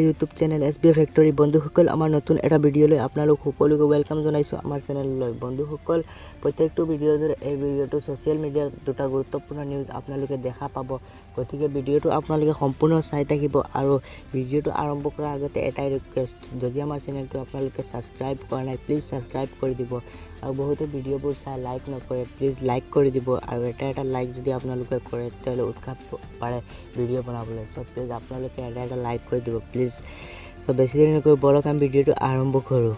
YouTube channel S B factory. বন্ধুসকল, আমাৰ নতুন এটা ভিডিঅ'লৈ আপোনালোক সকলোকে welcome জনাইছোঁ আমাৰ চেনেললৈ। বন্ধুসকল, প্ৰত্যেকটো ভিডিঅ'ৰ দৰে এই ভিডিঅ'টো ছ'চিয়েল মিডিয়াৰ দুটা গুৰুত্বপূৰ্ণ নিউজ আপোনালোকে দেখা পাব। গতিকে ভিডিঅ'টো আপোনালোকে সম্পূৰ্ণ চাই থাকিব। আৰু ভিডিঅ'টো আৰম্ভ কৰাৰ আগতে এটাই ৰিকুৱেষ্ট, যদি আমাৰ চেনেলটো আপোনালোকে ছাবস্ক্ৰাইব কৰা নাই, প্লিজ ছাবস্ক্ৰাইব কৰি দিব। আৰু বহুতে ভিডিঅ'বোৰ চাই লাইক নকৰে, প্লিজ লাইক কৰি দিব। আৰু এটা এটা লাইক যদি আপোনালোকে কৰে, তেতিয়াহ'লে উৎসাহ পাৰে ভিডিঅ' বনাবলৈ। চ' প্লিজ আপোনালোকে এটা এটা লাইক কৰি দিব প্লিজ। চ' বেছি দেৰি নকৰি বলক আমি ভিডিঅ'টো আৰম্ভ কৰোঁ।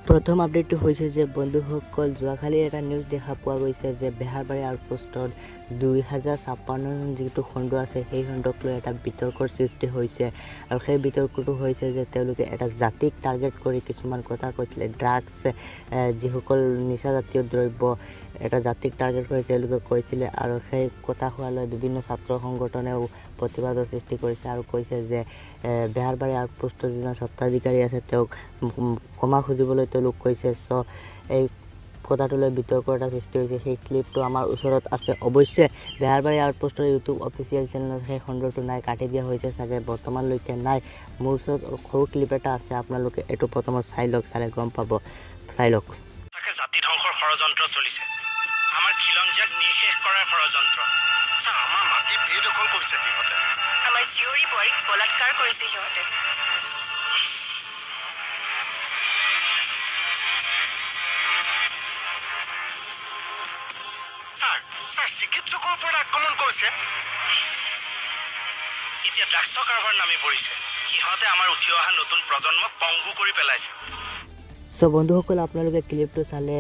প্ৰথম আপডেটটো হৈছে যে বন্ধুসকল, যোৱাকালি এটা নিউজ দেখা পোৱা গৈছে যে বেহাৰবাৰী আউটপোষ্টত 2056 যিটো খণ্ড আছে, সেই খণ্ডক লৈ এটা বিতৰ্কৰ সৃষ্টি হৈছে। আৰু সেই বিতৰ্কটো হৈছে যে তেওঁলোকে এটা জাতিক টাৰ্গেট কৰি কিছুমান কথা কৈছিলে। ড্ৰাগছ, যিসকল নিচাজাতীয় দ্ৰব্য, এটা জাতিক টাৰ্গেট কৰি তেওঁলোকে কৈছিলে। আৰু সেই কথা হোৱালৈ বিভিন্ন ছাত্ৰ সংগঠনেও প্ৰতিবাদৰ সৃষ্টি কৰিছে আৰু কৈছে যে বেহাৰবাৰী আউটপোষ্টৰ যিজন স্বত্বাধিকাৰী আছে, তেওঁক ক্ষমা খুজিবলৈ তেওঁলোক কৈছে। চ' এই কথাটো লৈ বিতৰ্ক এটা সৃষ্টি হৈছে। সেই ক্লিপটো আমাৰ ওচৰত আছে। অৱশ্যে বেহাৰবাৰী আউটপোষ্টৰ ইউটিউব অফিচিয়েল চেনেলত সেই খণ্ডটো নাই, কাটি দিয়া হৈছে চাগে, বৰ্তমানলৈকে নাই। মোৰ ওচৰত সৰু ক্লিপ এটা আছে, আপোনালোকে এইটো প্ৰথমত চাই লওক, চালে গম পাব। চাই লওক। তাকে জাতি ধ্বংসৰ ষড়যন্ত্ৰ চলিছে, আমাৰ খিলঞ্জীয়াক নিঃশেষ কৰাৰ ষড়যন্ত্ৰ। ছাৰ, আমাৰ মাটি বেদখল কৰিছে সিহঁতে, আমাৰ জীয়ৰী বোৱাৰীক বলাৎকাৰ কৰিছে সিহঁতে। ছাৰ, ছাৰ, চিকিৎসকৰ ওপৰত আক্ৰমণ কৰিছে। এতিয়া ড্ৰাগছৰ কাৰবাৰ নামি পৰিছে সিহঁতে, আমাৰ উঠি অহা নতুন প্ৰজন্মক পংগু কৰি পেলাইছে। চ' বন্ধুসকল, আপোনালোকে ক্লিপটো চালে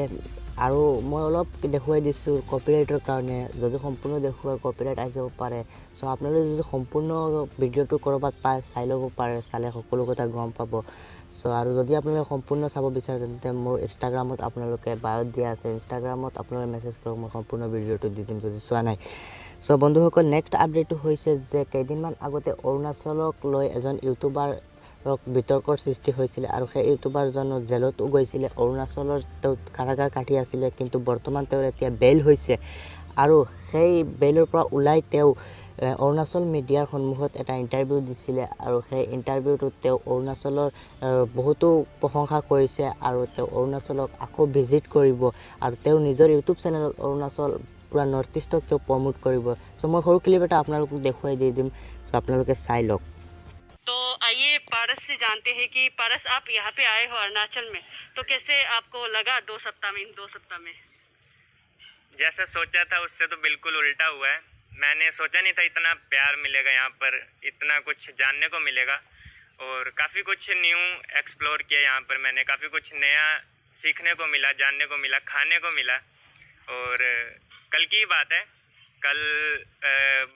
আৰু মই অলপ দেখুৱাই দিছোঁ কপিৰাইটৰ কাৰণে। যদি সম্পূৰ্ণ দেখুৱাই কপিৰাইট আহি যাব পাৰে। চ' আপোনালোকে যদি সম্পূৰ্ণ ভিডিঅ'টো ক'ৰবাত পায়, চাই ল'ব পাৰে, চালে সকলো কথা গম পাব। চ' আৰু যদি আপোনালোকে সম্পূৰ্ণ চাব বিচাৰে, তেন্তে মোৰ ইনষ্টাগ্ৰামত আপোনালোকে বায়'ত দিয়া আছে, ইনষ্টাগ্ৰামত আপোনালোকে মেছেজ কৰক, মই সম্পূৰ্ণ ভিডিঅ'টো দি দিম যদি চোৱা নাই। চ' বন্ধুসকল, নেক্সট আপডেটটো হৈছে যে কেইদিনমান আগতে অৰুণাচলক লৈ এজন ইউটিউবাৰক বিতৰ্কৰ সৃষ্টি হৈছিলে আৰু সেই ইউটিউবাৰজন জেলতো গৈছিলে। অৰুণাচলৰ তেওঁ কাৰাগাৰ কাটি আছিলে, কিন্তু বৰ্তমান তেওঁৰ এতিয়া বেইল হৈছে। আৰু সেই বেইলৰ পৰা ওলাই তেওঁ অৰুণাচল মিডিয়াৰ সন্মুখত এটা ইণ্টাৰভিউ দিছিলে আৰু সেই ইণ্টাৰভিউটোত তেওঁ অৰুণাচলৰ বহুতো প্ৰশংসা কৰিছে আৰু তেওঁ অৰুণাচলক আকৌ ভিজিট কৰিব আৰু তেওঁ নিজৰ ইউটিউব চেনেলত অৰুণাচল পূৰা নৰ্থ ইষ্টক তেওঁ প্ৰমোট কৰিব। চ' মই সৰু ক্লিপ এটা আপোনালোকক দেখুৱাই দি দিম, চ' আপোনালোকে চাই লওক। तो आइए पारस से जानते हैं कि पारस, आप यहाँ पे आए हो अरुणाचल में, तो कैसे आपको लगा 2 सप्ताह में, इन 2 सप्ताह में? जैसा सोचा था उससे तो बिल्कुल उल्टा हुआ है। मैंने सोचा नहीं था इतना प्यार मिलेगा यहाँ पर, इतना कुछ जानने को मिलेगा और काफ़ी कुछ न्यू एक्सप्लोर किया यहाँ पर मैंने। काफ़ी कुछ नया सीखने को मिला, जानने को मिला, खाने को मिला। और कल की ही बात है, कल